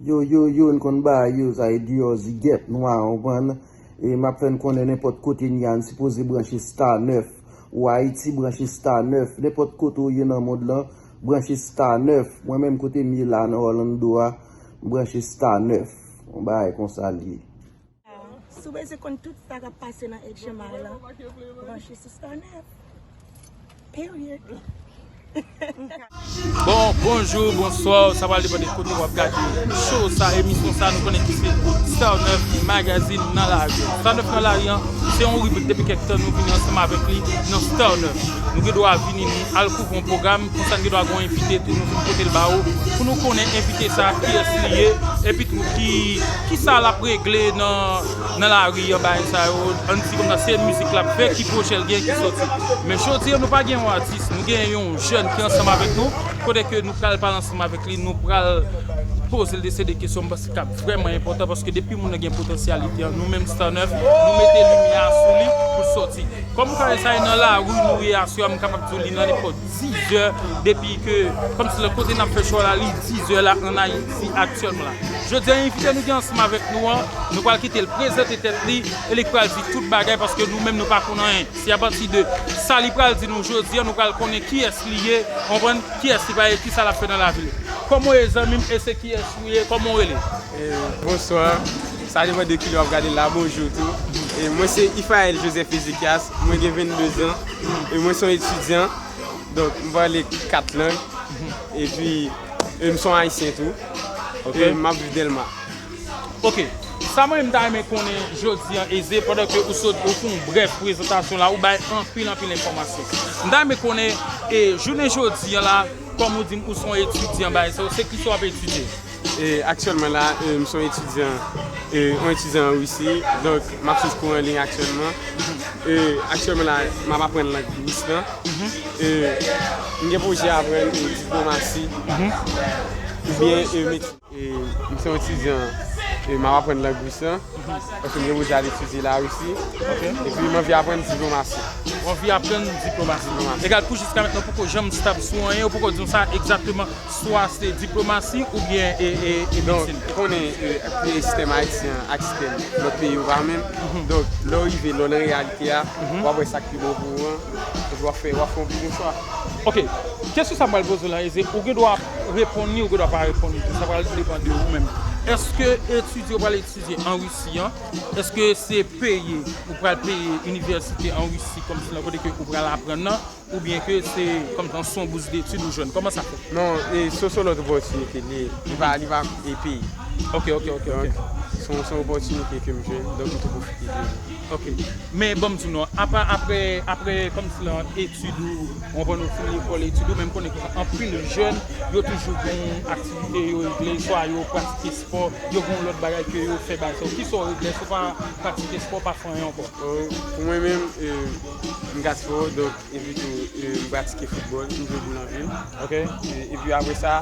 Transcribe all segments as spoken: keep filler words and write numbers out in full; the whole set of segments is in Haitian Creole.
Yo, yo, yo, n konn bagay yo, sa e Dior, Zigèt, Nwa, w konprann? E m ap fè n konnen nenpòt kote n ye a, n sipoze branche Star nèf. Ou Ayiti, branche Star nèf. Nenpòt kote w ye nan mond lan, branche Star nèf. Mwen menm kote m ye la nan Orlando a, m branche Star nèf. Yon bagay konsa l ye. Si w bezwen konn tout sa k ap pase nan H M I lan, branche sou Star nèf. Period. Bon, bonjou, bonswa, sa pral depann de kote w ap gade show sa, emisyon sa, nou konnen ki se Star nèf Magazine nan lari. Star nèf nan lari an, se yon ribrik depi kèk tan nou vini ansanm avèk li nan Star nèf. Nou gen dwa vini, nou al kouvri yon pwogram, konsa n gen dwa gen yon envite tou, nou vin pote l ba ou, pou nou konnen envite sa, kiyès li ye, epi tou ki, kisa l ap regle nan, nan lari an, bagay sa yo, ann di konsa, se mizik l ap fè, ki pwojè l gen ki soti. Men jodi a, nou pa gen yon atis, nou gen yon jèn ki ansanm avèk nou, kote ke nou pral pale ansanm avèk li, nou pral poze l de seri de kesyon, m panse k ap vrèman enpòtan, paske depi moun nan gen potansyalite an, nou menm Star nèf, nou mete limyè a sou li pou l soti. Kòm ou ka wè sa e nan lari nou ye aswè a, m kapab di w li nan nenpòt dizè, depi ke, kòmsi lè kote n ap fè show la, li dizè la ann Ayiti aktyèlman la. Jodi a, envite nou gen ansanm avèk nou an, nou pral kite l prezante tèt li, e li k pral di tout bagay, paske nou menm nou pa konn anyen. Se apati de sa li pral di nou jodi a, nou pral konnen kiyès li ye, konprann kiyès li pa ye, kisa l ap fè nan lavi l. Kòman w ye, zanmi m, e se kiyès ou ye, kòman w rele? Bonswa. Sa depann de kilè w ap gade l la, bonjou tou. E mwen se Ifael Joseph Ezekias, mwen gen vennde zan. E mwen se yon etidyan, donk m pale kat lang. Epi e m se yon ayisyen tou. E m ap viv Dèlma. Ok. Sa mwen menm m ta renmen konnen jodi a, Eze, pandan ke ou sot, ou fè yon brèf prezantasyon la, ou bay anpil, anpil enfòmasyon. M ta renmen konnen, e, jounen jodi a la, kòm ou di m, ou se yon etidyan, bagay sa yo, se kisa w ap etidye? E, aktyèlman la, e, m se yon etidyan, e, yon etidyan an Risi. Donk, m ap swiv kou an liy aktyèlman. E, aktyèlman la, m ap aprann lang ris lan. E, m gen pwojè aprann, e, diplomasi. Oubyen, e, met- E, m se yon etidyan, e, m ap aprann lang ris lan. Paske m gen pwojè al etidye Larisi. Epi m anvi aprann diplomasi. Ou anvi aprann diplomasi. Egal, pou jiska mentnan, ou poko janm stab sou anyen, ou poko di m sa egzakteman, swa se diplomasi oubyen e, e, e medsin. Donk, ou konnen, e, sistèm ayisyen an ak sistèm lòt peyi yo pa menm. Donk, lè w rive, lè w nan reyalite a, w ap wè sa k pi bon pou ou an, epi w ap fè, w ap fè yon pi bon chwa. Ok, kesyon sa m pral poze w la, Eze, ou gen dwa reponn li, ou gen dwa pa reponn li tou. Sa pral depann de ou menm. Èske etidye ou pral etidye an Risi an, èske se peye, ou pral peye inivèsite an Risi kòmsi nan kote ke ou pral aprann nan, oubyen ke se kòmsi se yon bous detid ou jwenn? Kòman sa fèt? Non, e, se, se yon lòt opòtinite li ye. Li pa, li pa e peye. Ok, ok, ok, ok. Donk, se yon, se yon opòtinite ke m jwenn, donk m tou pwofite de li. Ok. Men ban m di w non, apa, apre, apre kòmsi lan etid ou, ou konprann ou fin lekòl etid ou, men m konnen ke anpil jèn, yo toujou gen aktivite yo regle, swa yo pratike spò, yo gen lòt bagay ke yo fè bagay sa yo. Kisa w regle si w pa pratike spò, pa fè anyen ankò? Bon, pou mwen menm, e, m gad spò, donk, epi tou, e, m pratike foutbòl, m jwe boul anpil. Ok. E, epi apre sa,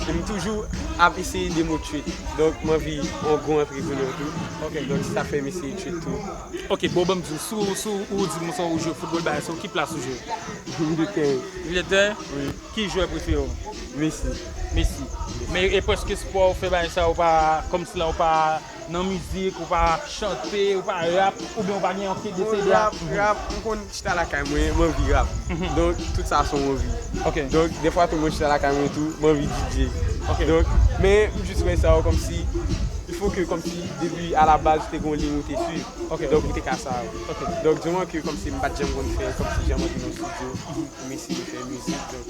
m toujou ap eseye de m treat. Donk, m anvi yon gwo antreprenè tou. Ok. Donk, se sa fè m eseye treat tou. Ok, bon, ban m di w, si w, si w, ou di m sa ou jwe foutbòl, bagay sa yo, ki plas ou jwe? Milye tèren. Milye tèren? Wi. Ki jwè prefere w? Messi. Messi. Men e prèske spò ou fè bagay sa, ou pa, kòmsi la ou pa nan mizik, ou pa chante, ou pa rap, oubyen ou pa gen yon kèk de CD a? Bon, rap, rap, m konn chita lakay mwen, m anvi rap. Donk, tout sa se yon anvi. Ok. Donk, dèfwa tou mwen chita lakay mwen tou, m anvi DJ. Ok. Donk, men m jis wè sa yo kòmsi, il faut que kòmsi depi a la baz ou te gen yon liy ou te swiv. Ok. Donk, ou te ka sa yo. Ok. Donk, di moman ke kòmsi m pa t janm konn fè, kòmsi janm antre nan estidyo, pou m eseye fè mizik, donk,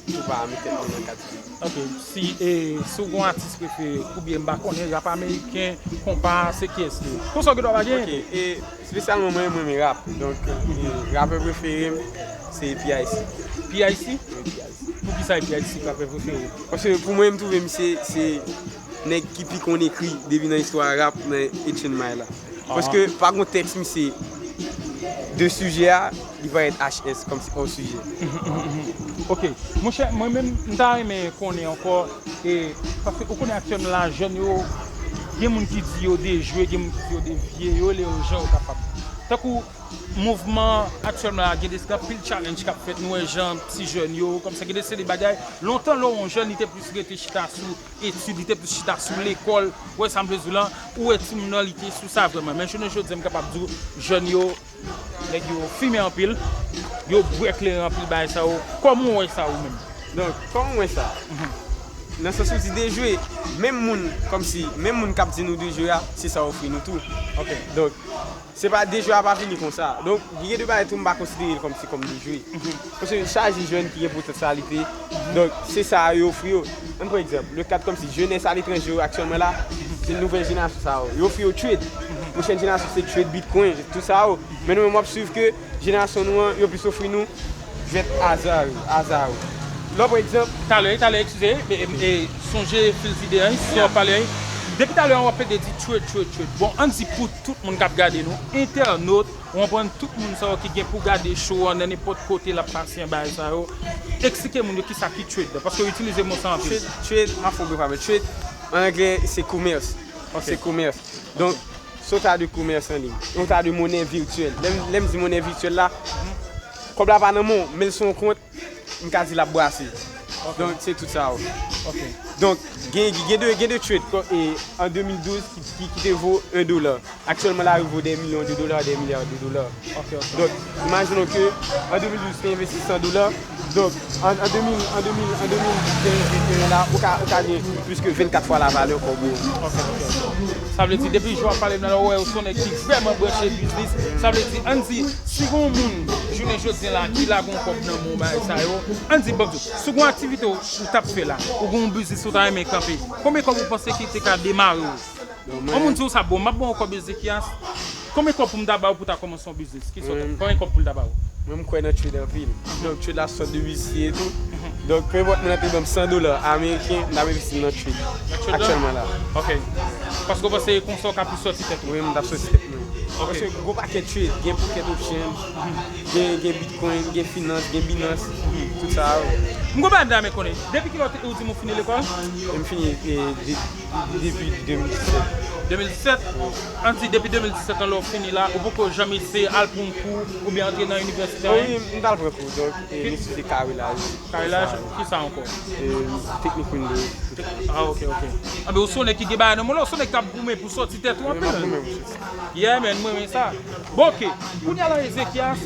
tou pa met tèt mwen nan kad sa. Ok, si, e, si w gen yon atis prefere, oubyen m pa konnen, rap ameriken, konpa, se kiyès li ye? Konsa w gen dwa pa genyen tou. Ok, e, espesyalman mwen, mwen renmen rap. Donk, e, rapè prefere m, se P I C. P I C? Wi, P I C. Poukisa e P I C rapè prefere w? Paske pou mwen, m twouve misye se nèg ki pi konn ekri depi nan istwa rap nan H M I la. Paske pa gon tèks misye de sijè a, li parèt H S kòmsi hors sujet. Ok. Monchè, mwen menm, m ta renmen konnen ankò, e, paske ou konnen aktyèlman la, jèn yo, gen moun ki di yo dejwe, gen moun ki di yo devye, yo rele yo jan yo kapab. Tankou, Mouvman aktyèlman la, gen de gen anpil challenge k ap fèt, nou wè jan ti jèn yo kòmsi gen de seri bagay. Lontan lè w yon jèn, li te plis rete chita sou etid, li te plis chita sou lekòl, ou wè sa m vle di w lan, ou wè timoun nan li te sou sa vrèman. Men jounen jodi a m kapab di w, jèn yo, nèg yo fimen anpil, yo bwè kleren anpil bagay sa yo. Kòman w wè sa ou menm? Donk, kòman w wè sa? Nan sans ou di dejwe, menm moun, kòmsi, menm moun k ap di nou dejwe a, se sa ofri nou tou. Ok. Donk, se pa dejwe a pa vini konsa. Donk, gen de bagay tou m pa konsidere l kòmsi kòm dejwe. Paske chaje jèn ki gen potansyalite. Donk, se sa yo ofri yo. Ann pran egzanp, le kad kòmsi jenès aletranje yo aktyèlman la, se nouvèl jenerasyon sa yo. Yo ofri yo trade. Pwochèn jenerasyon se trade bitcoin, tout sa yo. Men nou menm w ap swiv ke jenerasyon nou an, yo plis ofri nou jwèt aza yo, aza yo. Lè w pran egzanp, talè, talè, eskize, e, e, sonje fil zide an, si w ap pale an. Depi talè an w ap pede di trade, trade, trade. Bon, ann di pou tout moun k ap gade nou, entènot, ou konprann, tout moun sa yo ki gen pou gade show an nan nenpòt kote l ap pase an bagay sa yo, eksplike moun yo kisa ki trade la, paske w itilize mo sa anpil. Trade, trade, m ap fè w gwo favè. Trade, an anglè, se komès. Se komès. Donk, se yon ta de komès an liy, yon ta de monè vityèl. Lè m, lè m di monè vityèl la, kòb la pa nan men w, men l sou yon kont, m ka di l ap brase. Donk, se tout sa yo. Donk, gen, gen de, gen de trade kò, e, an de mil douz ki, ki, ki te vo en dola. Aktyèlman la, yo vo dè milyon de dola, dè milya de dola. Donk, imajine w ke an de mil douz, te envesti san dola. Donk, an, an de mil, an de mil, an de mil venn, venteyen la, ou ka, ou ka gen plis ke vennkat fwa lavalè kòb ou an. Sa vle di, depi jou w ap pale m nan la, ou wè ou se yon nèg ki vrèman branche biznis. Sa vle di, ann di, si gen yon moun, jounen jodi a la, ki lage yon kòb nan men w, bagay sa yo, ann di, banm di w, si w gen yon aktivite w, ou t ap fè la, ou gen yon biznis ou ta renmen kanpe, konbyen kòb ou panse ki te ka demare w? Yon moun di w sa, bon, m ap ba w yon kòb, Ezekias, konbyen kòb pou m ta ba w pou w ta kòmanse yon biznis? Ki sòt, konbyen kòb pou l ta ba w? Mwen, m kwè nan trade anpil. Donk, trade la sòt de biznis li ye tou. Donk, penpòt moun nan te ban m san dola ameriken, m t ap envesti l nan trade. Aktyèlman la. Ok. Paske w panse konsa w ka plis sòti tèt ou? Wi, m t ap sòti tèt mwen. Ok. Paske gwo pakèt trade, gen pocket option, gen, gen bitcoin, gen finans, gen Binance, tout sa yo. M gon bagay m ta renmen konnen. Depi kilè ou di m ou fini lekòl? M fini, e, de, depi de mil disèt. De mil disèt? Ann di, depi de mil disèt an, lè w fini la, ou poko janm eseye al pran kou oubyen antre nan inivèsite? Wi, m t al pran kou. Donk, e, m etidye karilaj. Karilaj? Kisa ankò? E, teknik Windows. Ah, ok, ok. Anben, ou se yon nèg ki gen bagay nan men w la, ou se yon nèg k ap goumen pou sòti tèt ou anpil. Wi, m ap goumen pou sòti. Yeah, man, m renmen sa. Bon, ok. Kounye a la, Ezekias,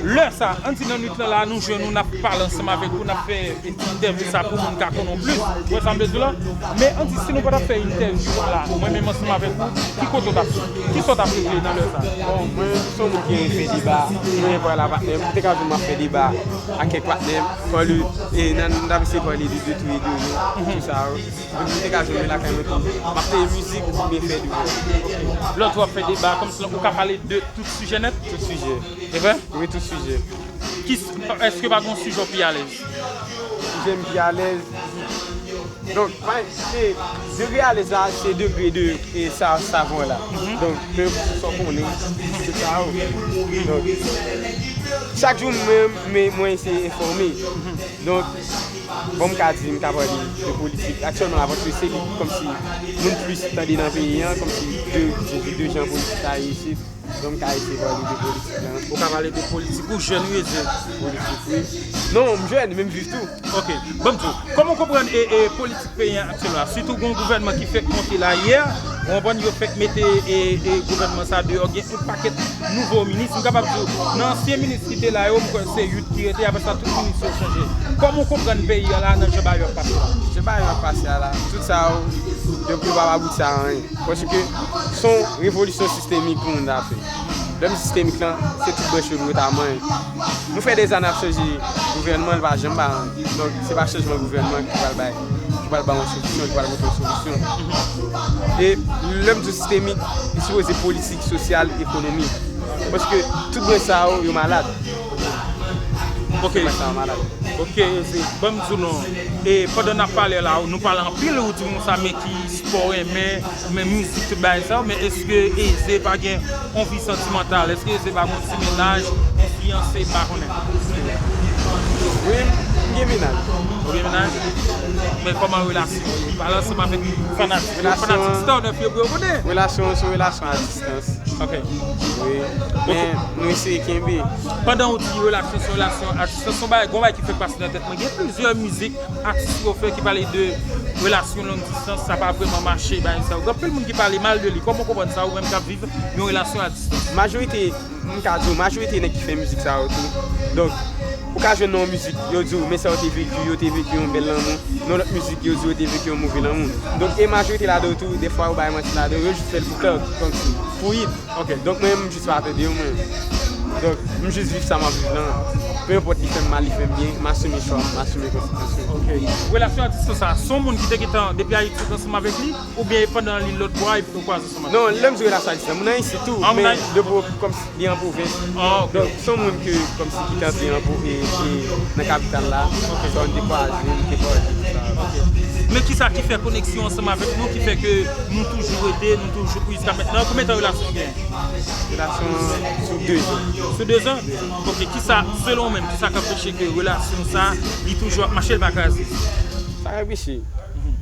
lè sa, ann di nan nwit lan la, nou jwenn ou, n ap pale ansanm avèk ou, n ap fè entèvyou sa pou moun ka konnen w plis. Ou wè sa m vle di w la? Men ann di, si nou pa t ap fè entèvyou an la, mwen menm ansanm avèk ou, ki kote w t ap sot? Kisa w t ap regle nan lè sa? Bon, mwen, m se yon moun ki renmen fè deba. Mwen renmen pale a patnè m. M te ka jwenn m ap fè deba ak kèk patnè m. Pale, e, nan, n ap eseye pale de, de tou e de nou, tout sa yo. Epi m te ka jwenn mwen lakay mwen tou. M ap fè mizik oubyen fè deba. Lè w ap fè deba, kòmsi ou ka pale de tout sijè nèt? Tout sijè. E vre? Wi, tout sijè. Ki, èske pa gen yon sijè w pi alèz? Sijè m pi alèz. Donk, pa, se, degre alèz la, se degre de, e sa, savwa la. Donk, ke sa w konnen, se sa yo. Donk, chak jou, mwen, mwen, mwen eseye enfòme. Donk, bon, m ka di, m ka pale de politik aktyèlman la, paske se li kòmsi moun plis tande nan peyi an, kòmsi de, de, de jan politik la ye isit. Donk, m ka eseye pale de politik la. Ou ka pale de politik, ou jèn, wi, jèn. Politik, wi. Non, m jèn, men m viv tou. Ok, ban m di w, kòman w konprann e, e, politik peyi a aktyèl la? Sitou gen yon gouvènman ki fèk monte la yè, ou konprann, yo fèk mete e, e, gouvènman sa deyò, gen yon pakèt nouvo minis. M kapab di w, nan ansyen minis ki te la yo, m kwè se uit ki rete, apre sa tout minis yo chanje. Kòman w konprann peyi a la nan jan bagay yo ap pase la? Jan bagay yo ap pase a la, tout sa yo, yo, yo p ap abouti a anyen. Paske se yon revolisyon sistemik pou moun ta fè. Lè m sistemik lan, se tout branch yo dwe ta manyen. Nou fè dèzane ap chanje gouvènman, li pa janm bay anyen. Donk, se pa chanjman gouvènman ki pral bay, ki pral bay yon solisyon, ki pral pote yon solisyon. E lè m di w sistemik, li sipoze politik, sosyal, ekonomik. Paske tout branch sa yo, yo malad. Ok. Tout branch sa yo malad. Ok, Eze, ban m di w non. E pandan n ap pale la, nou pale anpil, ou di m konsa, men ki spò w renmen, men mizik, tout bagay sa yo, men èske Eze pa gen yon vi santimantal? Èske Eze pa gen yon ti mennaj, yon fiyanse, m pa konnen? Wi, m gen mennaj. Ou gen mennaj? Men kòman relasyon yo? Pale ansanm avèk fanatik yo. Relasyon Fanatik Star nèf yo pou yo konnen. Relasyon an se yon relasyon a distans. Ok. Wi. Men nou eseye kenbe. Pandan ou di relasyon se relasyon a distans, se yon bagay, gon bagay ki fèk pase nan tèt mwen. Gen plizyè mizik atis yo fè ki pale de relasyon long distans, sa pa vrèman mache, bagay sa yo. Gen anpil moun ki pale mal de li. Kòman w konprann sa, ou menm k ap viv yon relasyon a distans? Majorite, m ka di w, majorite nèg ki fè mizik sa yo tou. Donk, ou ka jwenn nan yon mizik, yo di w, men sa yo te veki, yo te veki yon bèl lanmou. Nan lòt mizik, yo di yo te veki yon move lanmou. Donk, e majorite ladan yo tou, dèfwa yo bay manti ladan yo, yo jis fè l pou kè, kòmsi, pou it. Ok. Donk, mwen, m jis pa tande yo, mwen. Donk, m jis viv sa m ap viv lan. Pe enpòt li fè m mal, li fè m byen, m asime chwa m, m asime konsekans yo. Ok. Relasyon a distans sa, se yon moun ki te gentan depi Ayiti ansanm avèk li, oubyen e pandan li lòt bò a, epi nou kwaze ansanm avèk li? Non, lè m di relasyon a distans, moun nan isit tou, men depi kòmsi li an pwovens. Ah, ok. Donk, se yon moun ke kòmsi ki t antre an po-, e, e, nan kapital la, sa yon dekwa, li te pale, sa. Ok. Men kisa ki fè koneksyon ansanm avèk nou, ki fè ke nou toujou rete, nou toujou pou jiska mentnan? Konbyen tan relasyon gen? Relasyon sou de zan. Sou de zan? Ok, kisa, selon ou menm, kisa k anpeche ke relasyon sa, li toujou ap mache, li pa kraze? Sa ka peche.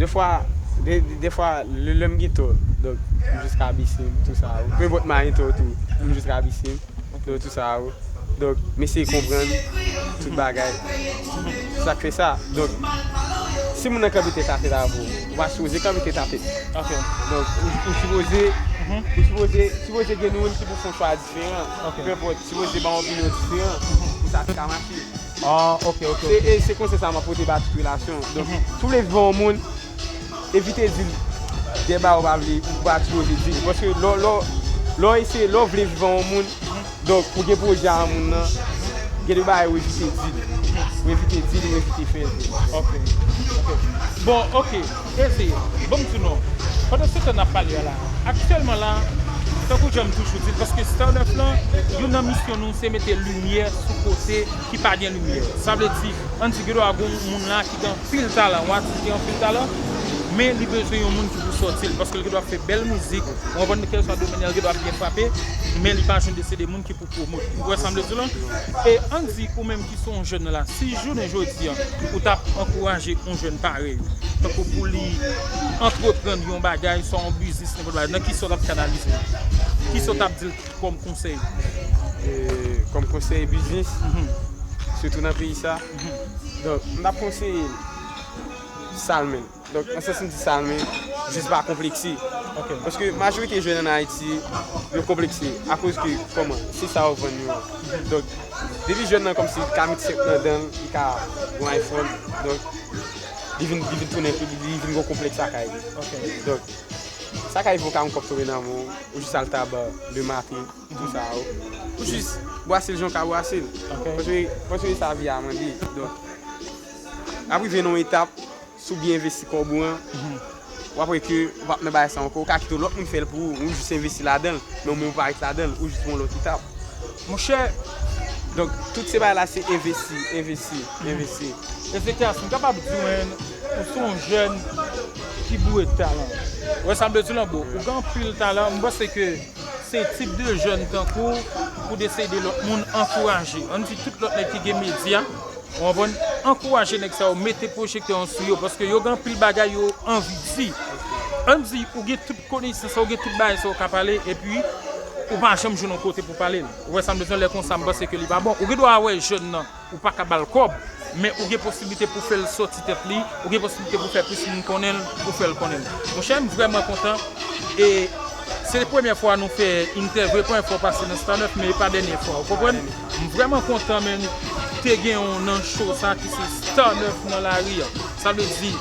Defwa, de, de, defwa, lè, lè m gen tò, donk, m jis ka bese m, tou sa, wi. Pe enpòt m a gen tò tou, m jis ka bese m, donk, tou sa, wi. Donk, m eseye konprann tout bagay. Se sa k fè sa. Donk, si moun nan kanpe tèt a tèt avè w, ou pa sipoze kanpe tèt a tèt. Ok. Donk, ou, ou sipoze, ou sipoze, sipoze gen moun ki pou fè yon chwa diferan. Ok. Pe enpòt, sipoze ba yon opinyon diferan pou sa te ka mache. Ah, ok, ok, Se, ok. e se konsèy sa m ap pote ba tout relasyon. Donk, si w vle viv yon moun, evite di l de bagay ou pa vle, ou pa sipoze di l. Paske lè, lè, lè w eseye, lè w vle viv yon moun, donk, ou gen pwojè a moun nan, gen de bagay ou evite di l. Ou evite di l, ou evite fè l. Ok, ok. Bon, ok. Eze, ban m di w non. Pandan se tan n ap pale a la, aktyèlman la, tankou jan m toujou di l, paske Star nèf lan, youn nan misyon nou, se mete limyè sou kote ki pa gen limyè. Sa vle di, ann di, gen dwa gen yon moun la ki gen anpil talan, yon atis ki gen anpil talan, men li bezwen yon moun ki pou sòti l, paske l gen dwa fè bèl mizik, ou konprann, kèlkeswa domèn nan, l gen dwa byen frape, men li pa jwenn de se de moun ki pou pwomot li. Ou wè sa m vle di w lan? E ann di, ou menm ki se yon jèn la, si jounen jodi a, ou t ap ankouraje yon jèn parèy ou, tankou pou li antreprann yon bagay, swa yon biznis, nenpòt bagay, nan kisa w t ap kanalize l? Kisa w t ap di l kòm konsèy? E, kòm konsèy biznis, sitou nan peyi sa. Donk, m t ap konseye l sa l menm. Donk, nan sans m di sa l menm, jis pa konplekse. Ok. Paske majorite jèn ann Ayiti, yo konplekse. Akoz ke, kòman? Se sa yo vann yo an. Donk, depi jèn nan kòmsi ka met sèk nan dan l, li ka gen iPhone. Donk, li vin, li vin tounen, li, li vin gen konplèks lakay li. Ok. Donk, sa ka rive w ka yon kòb tonbe nan men w, ou jis al taba le maten, tou sa yo. Ou jis bwase l jan w ka bwase l. Ok. Paske, paske sa vi a mande. Donk, ap rive nan yon etap, si w byen envesti kòb ou an, w ap wè ke w p ap nan bagay sa ankò, ou ka kite yon lòt moun fè l pou ou, ou jis envesti ladan l, men ou menm ou pa ret ladan l, ou jis pran yon lòt etap. Monchè, donk, tout se bagay la se envesti, envesti, envesti. Ezekias, m kapab di w, men, ou se yon jèn ki boure talan. Ou wè sa m vle di w lan, bro? Ou gen anpil talan. M panse ke se tip de jèn tankou w pou deside de lòt moun ankouraje. Ann di tout lòt nèg ki gen medya, ou konprann? Ankouraje nèg sa yo, mete pwojektè an sou yo, paske yo gen anpil bagay yo anvi di. Ann di, ou gen tout konesans, ou gen tout bagay sa yo ka pale, epi ou pa janm jwenn yon kote pou pale l. Ou wè sa m bezwen lè konsa, m panse ke li pa bon. Ou gen dwa wè jèn nan, ou pa ka ba l kòb, men ou gen posiblite pou fè l sòti tèt li, ou gen posiblite pou fè plis moun konnen l, pou fè l konnen l. Monchè, m vrèman kontan. E se premyè fwa nou fè entèvyou, e premyè fwa w pase nan Star nèf, men e pa dènye fwa, ou konprann? M vrèman kontan, men te gen yon nan show sa ki se Star nèf nan lari a. Sa vle di,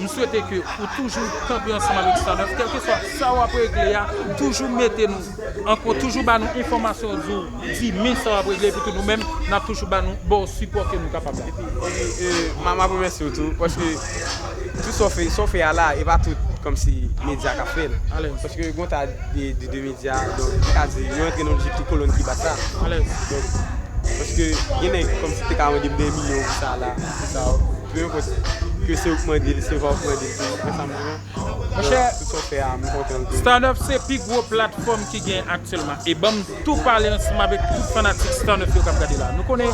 m swete ke ou toujou kanpe ansanm avèk Star nèf, kèlkeswa sa w ap regle a, toujou mete nou ankò, toujou ba nou enfòmasyon, di w, di men sa w ap regle, epi tou nou menm, n ap toujou ba nou, ba w sipò ke nou kapab la. Epi, epi, e, m a, m ap remèsye w tou, paske tout sa w fè, sa w fè a la, e pa tout kòmsi medya k ap fè l. Alèz. Paske gen yon ta de, de, de medya, donk, m ka di, yo antre nan lojik tout kolonn ki bat la. Alèz. Donk, paske gen nèg kòmsi te ka mande m de milyon pou sa la, pou sa, pe enpòt ke se ou k mande l, se pa ou k mande l tou, men sa m di w. Monchè, tout sa w fè a, m kontan l tou. Star nèf se pi gwo platfòm ki gen aktyèlman. E ban m tou pale ansanm avèk tout fanatik Star nèf yo k ap gade la. Nou konnen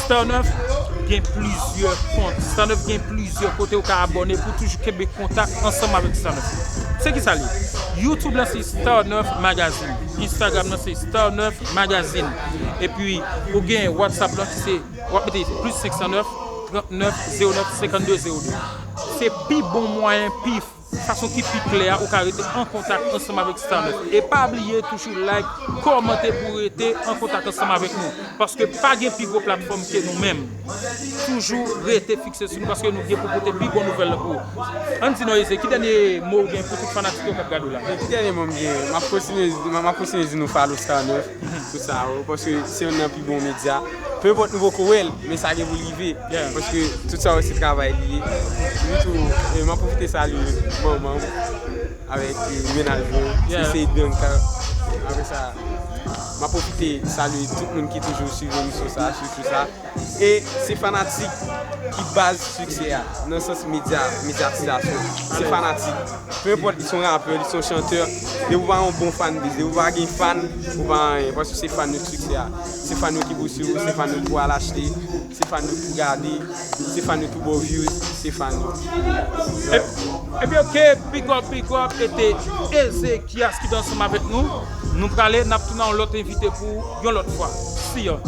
Star nèf, gen plizyè kont. Star nèf gen plizyè kote ou ka abòne pou toujou kenbe kontak ansanm avèk Star nèf. Se ki sa li? YouTube lan se Star nèf Magazine. Instagram lan se Star nèf Magazine. Epi ou gen WhatsApp lan ki se, w ap mete plis senk san nèf, trant nèf, zewo nèf, senkannde, zewo de. Se pi bon mwayen, pi fason ki pi klè a, ou ka rete an kontak ansanm avèk Star nèf. E pa bliye toujou like, kòmante pou rete an kontak ansanm avèk nou. Paske pa gen pi gwo platfòm ke nou menm. Toujou rete fikse sou nou paske nou gen pou pote pi bon nouvèl lan pou ou. Ann di non, Eze, ki dènye mo ou gen pou tout fanatik yo k ap gade w la? Ki dènye mo m gen? M ap kontinye, m ap kontinye di nou follow Star nèf, tout sa yo, paske se youn nan pi bon medya. Peu importe nou poko wè l, men sa gen pou l rive. Yeah. Paske tout sa yo se travay li ye. Epi tou, e, m ap pwofite salye manman m avèk, e, mennaj mwen, se, yeah, se Bianca. Apre sa, m ap pwofite salye tout moun ki toujou swiv emisyon sa, swiv tout sa. E se fanatik ki baz siksè a, nan sans medya, medyatizasyon. Se fanatik. Peu importe, li se yon rapè, li se yon chantè, depi ou pa yon bon fanbase, depi ou pa gen fan, ou pa anyen. Paske se fan yo ki siksè a. Se fan yo ki pou swiv ou, se fan yo ki pou al achte, se fan yo ki pou gade, se fan yo ki pou ba w views, se fan yo. E- Ebyen, oke, big up, big up, e te Ezekias ki te ansanm avèk nou. Nou prale, n ap tounen yon lòt envite pou yon lòt fwa. See ya.